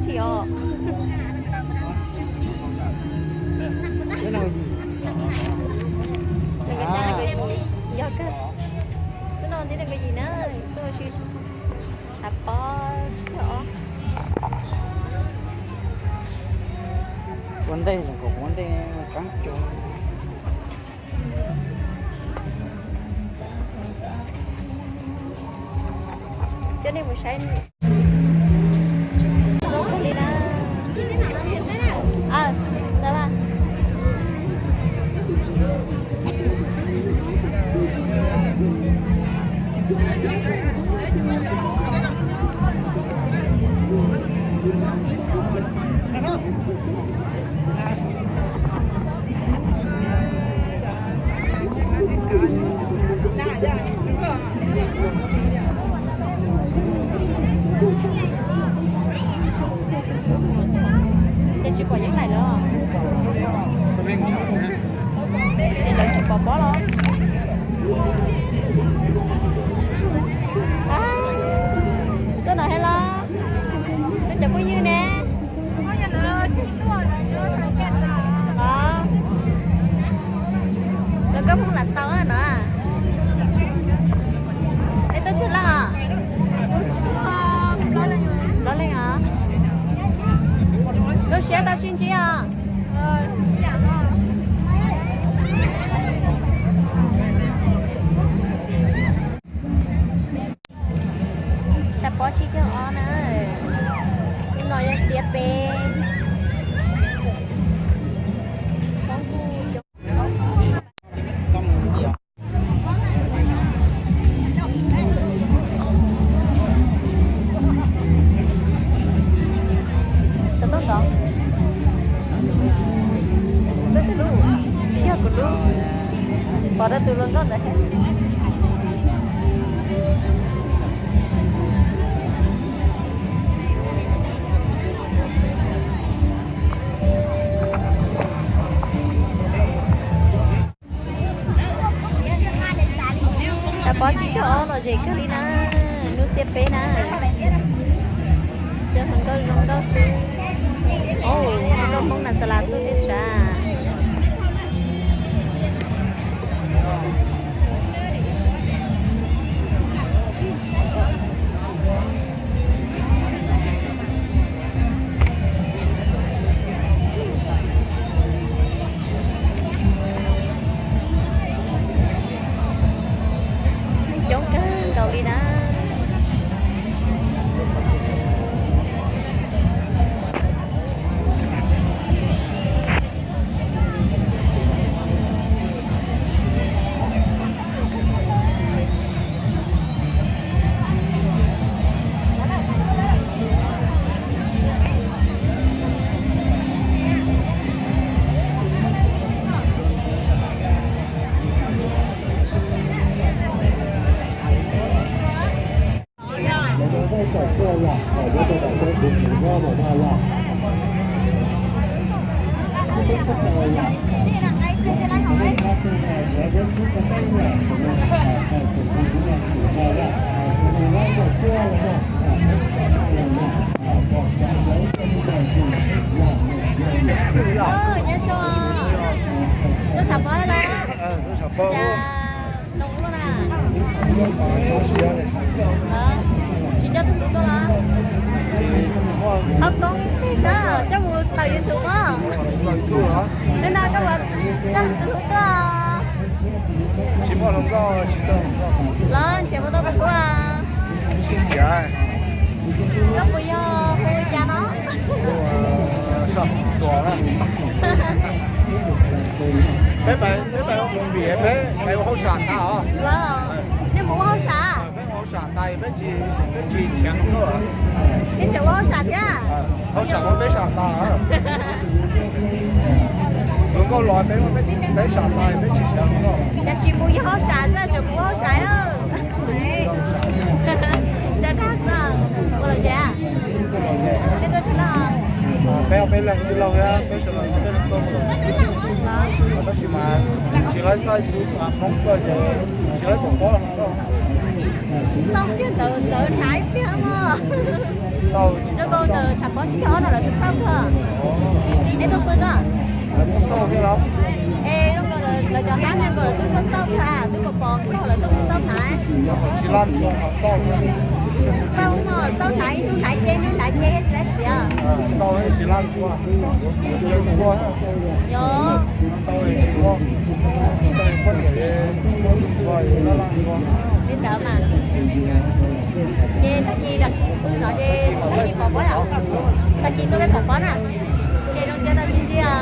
Tsis os. Yog kawg. Twb no tib neeg yim na, tuaj tshav pob tsib caug ob. Ua ntej zoo nkaus ua ntej qab cua. Coj nej mus saib. Li na. Ces tsis pom Yeeb lawm los? Ces lawv tsis pom pob los? Tuaj no thiab los? Koj cov phooj ywg ne? Los koj phooj lam xaus no. Peb tuaj tsawg leej os? Plaub leej os. Zoo siab tau sib ntsib os. Tshav pob tsib caug ob na. Hnub no yog xiab peb. Tau toj ntov. Peb tus lub, tsis yog kuv lub. Pom rau tus hluas nkauj ntawd thiab. Tshav pob tsib caug ob lom zem kawg li na, hnub xiab peb na. Cov hluas nkauj zoo nkauj xwb. Hluas nkauj Hmoob Nas Xas Las tuaj thiab sav. Coob kawg nkaus li na. Nyob zoo, tuaj tshav pob los? Cas noo luaj na. Tsis coj tus hlub tuaj los? Qhov koob ib teg sab coj mus tawm YouTube os. Hnub no koj puas coj tus hlub tuaj? Los nrhiav puas tau tus hlub? Koj puas yog hu li cas no? Peb, peb mus ua hauj sam tas os. Los, nej mus ua hauj sam? Peb ua hauj sam tas peb tsis, peb tsis nrhiav hluas nkauj. Nej tseem ua hauj sam thiab? Hauj sam mas peb sam tas. Hluas nkauj los peb, peb sam tas peb tsis nrhiav hluas nkauj. Cas tsis mus yog hauj sam xwb tseem mus ua hauj sam? Tsa dag xwb, ua los tsev. Nej tuaj tsis loj? Peb, peb leeg tij laug thiab peb sawv daws peb leeg tuaj. Tab sis mas tsis laib xaiv xub Hmoob tuaj ces tsis laib pom pob hluas nkauj. Xauj kiag ntawd, ntawd hnav tiag mog. Zoo nkaus ntawm tshav pob tsib caug ob no lawv twb xauj kawg. Neb tuaj pw koj? Es zoo nkaus lawv cov hab zoo nkaus lawv twb xauj xauj kawg, twb pom pom nkaus lawv twb xauj hnav. Xauj no, xauj hnav ib hnub hnav ce, hnub hnav ce tsis laib txiav. Yog. Li ntawd mas. Ces tag kis pw no ces tag kis pom pob yom. Tag kis tuaj peb pom pob na. Ces zoo siab tau sib ntsib os.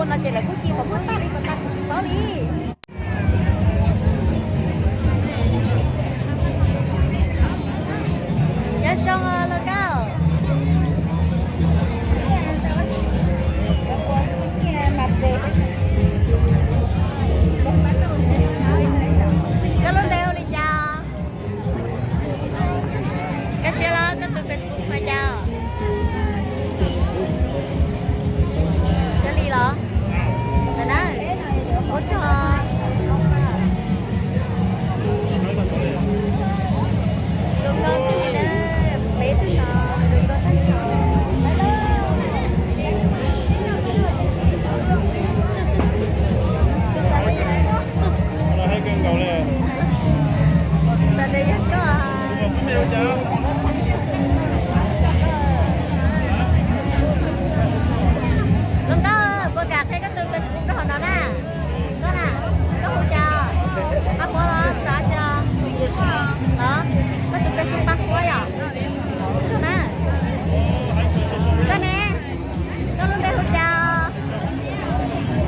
Ua no ces lawv kuj ci qhov muag tag li puas tag kuv tsis paub li. Nyob zoo lauj Nkauj. Koj lub npe hu li cas? Koj siab los koj tus Facebook hu cas? Siab Lis los? Ntawd na. Ua tsaug. Zoo nkauj tag nrho, peb tug no zoo nkauj tag nrho. Xav tias yog koj. Zoo nkauj, puas kam qhia koj tus Facebook rau hauv no na? Koj na, koj hu cas? Paj Huab los xav cas? Los, koj tus Facebook Paj Huab yom? Ua tsaug na. Koj ne? Koj lub npe hu cas?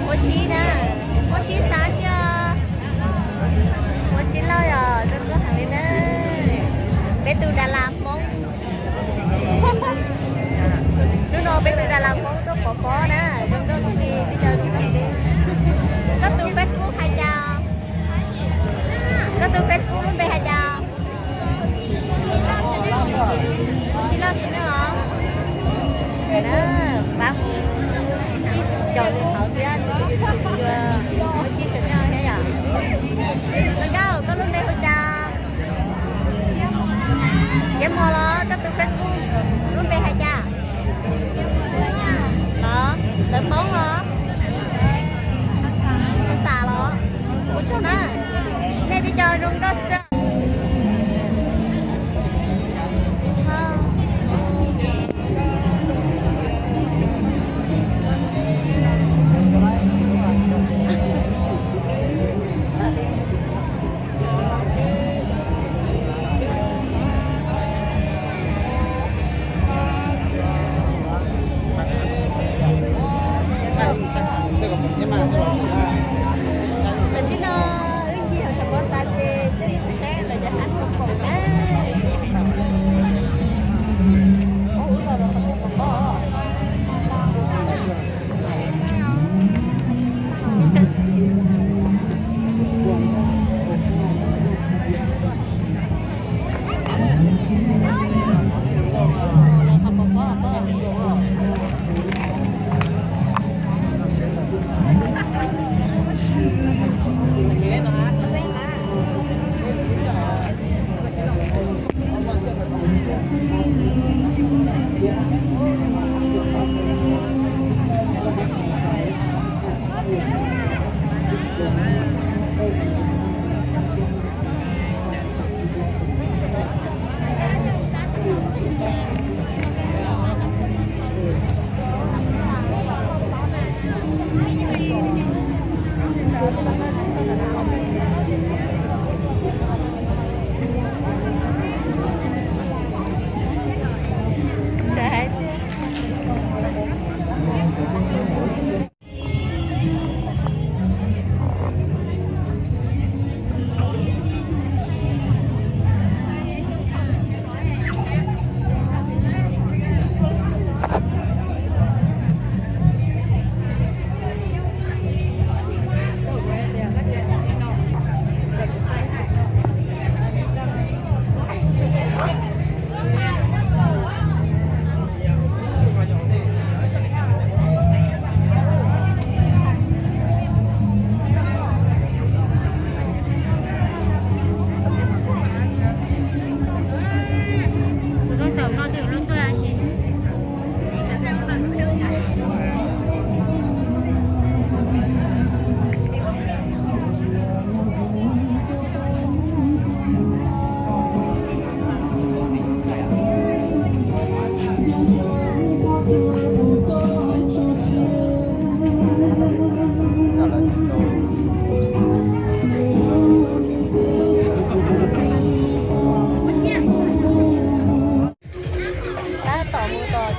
Huab Sib na. Huab Sib xav tsi os? Huab Sib Lauj yom, zoo nkauj heev li na. Peb tus Das Las Hmoob. Hnub no peb tus Das Las Hmoob tuaj pov pob na, zoo nkauj kawg li, peb cov zoo nkauj xwb. Koj tus Facebook hais cas? Koj tus Facebook lub npe hais cas? Huab Sib Lauj Sib Lauj los? Pab ib co li hauv thiab, mus sib sab noj thiab yom. Zoo nkauj, koj lub npe hu cas? Yeeb Hmo los? Koj tus Facebook lub npe hais cas? Los, lawv Hmoob los? Xas los? Ua tsaug na. Nej tib co zoo nkauj xwb.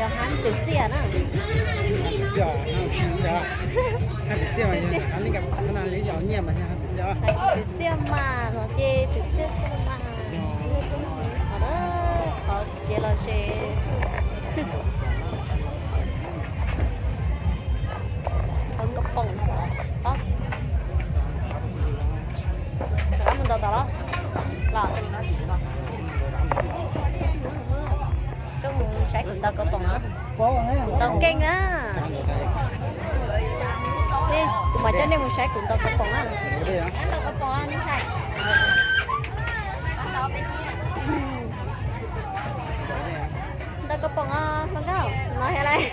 Hab twm txiaj na. Hab twm txiaj mas, hab li cas hab na li yog nyiaj mas hab twm txiaj. Hab twm txiaj mas no ces twm txiaj xwb mas. Qhov na, qhov kev lom zem. Qhov nkauj poom. Rov qab mus ntaus tom los? Los. Koj mus saib kuv ntaus nkauj poom na. Kuv ntaus keej na. Nej, kuv mam coj nej mus saib kuv ntaus nkauj poom na. Ntaus nkauj poom os hluas nkauj, no yog lawm.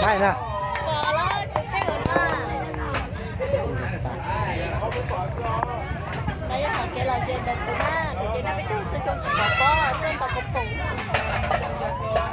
Bai na. Los yog hom kev lom zem ntawm kuv na, kuv ces no peb tug txhua xyoo tsis pom pob tuaj ntaus nkauj poom.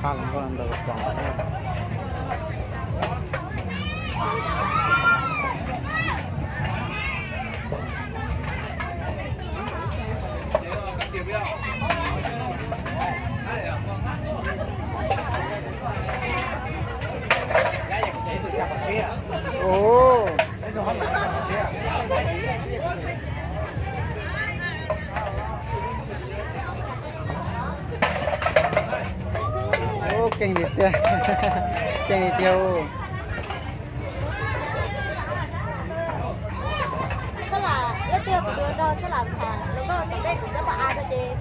Pab los nkauj ntawd pom. Keej tiag tiag, keej tiag tiag. Xab lam, leej twg kuv tus nraug xab lam tham los koj tom ntej kuv txhob pom av rau ces.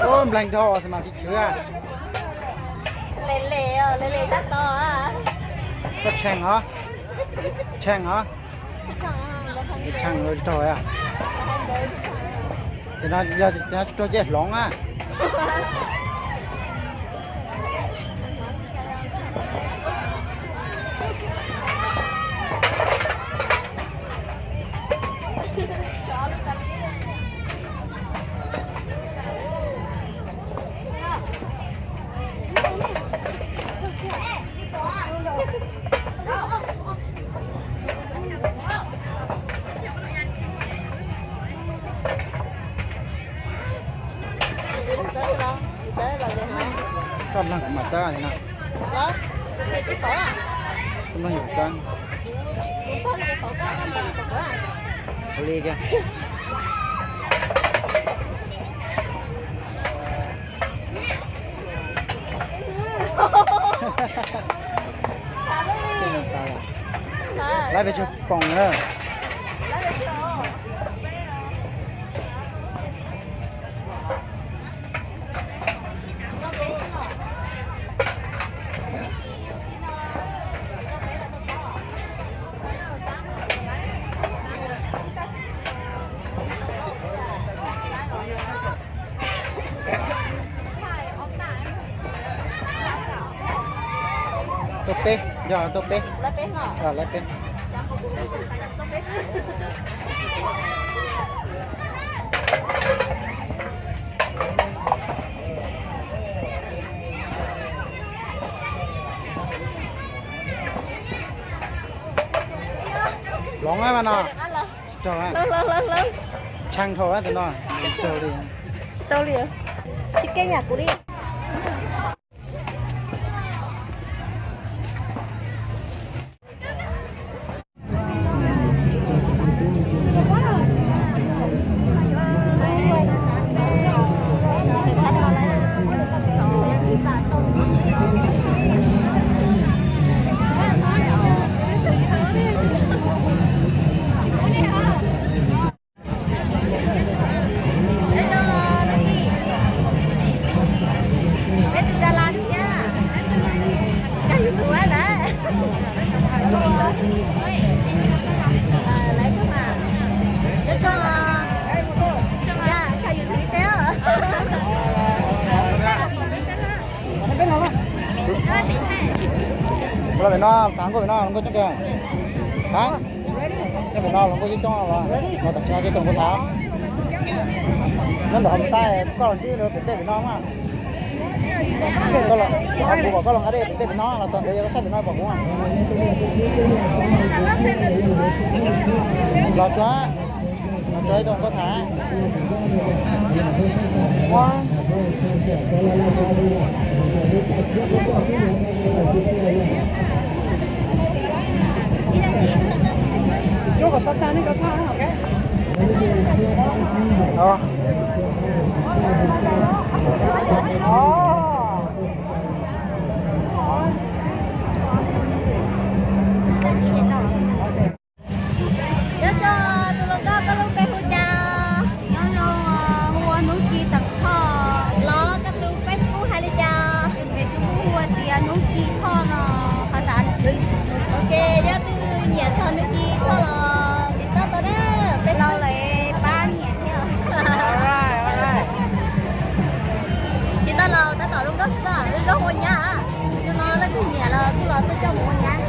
Ub, npleeg dhau xwb mas tsis chwv. Koj tsheej os, tsheej os. Tsheej tsis raug. Ces no yog tsis raug ces hloov na. Koj mloog kuv mam txawb li no. Koj mloog kuv txawb. Ua li kiag. Lawv pes tsawg poom na. Peb, yog tuaj peb. Lawv peb. Hloov mas no. Tsis raug. Tshee dhau tus no. Tsis raug li. Tsis tau li. Tsis keej yam kuv li. Peb tus Dara thiab. Koj YouTube lawm. Lawv koj mas. Nyob zoo. Koj YouTube teb. Los pem no, tham nkauj pem no, hluas nkauj coob kawg. Hab, nyob pem no hluas nkauj coob coob los, los tam sim no ces tuaj kuv tham. Nyob ntawm hauv tais koj los ntsib pem tej pem no mas. Kuv kom koj los nqa dej pem tej pem no los txog ntawd yog koj saib pem no pom kuv. Los tsuav, los tsuav ib tug nkauj tham. Nyob zoo, tus hluas nkauj, koj lub npe hu cas? Nyob zoo, hu ua Hnub Ci xeem Thoj. Los koj tus Facebook hais li cas? Tus Facebook hu ua tias Hnub Ci Thoj no, phas xas. Ok, yog leej twg nyiam txog Hnub Ci Thoj los tiv tauj tau na, peb laus lawv pab nyiam thiab. Tsis tau laus tab tom zoo nkauj xwb, zoo nkauj ua nyab. Tsis no leej twg nyiam los kuj los tuaj coj mus ua nyab.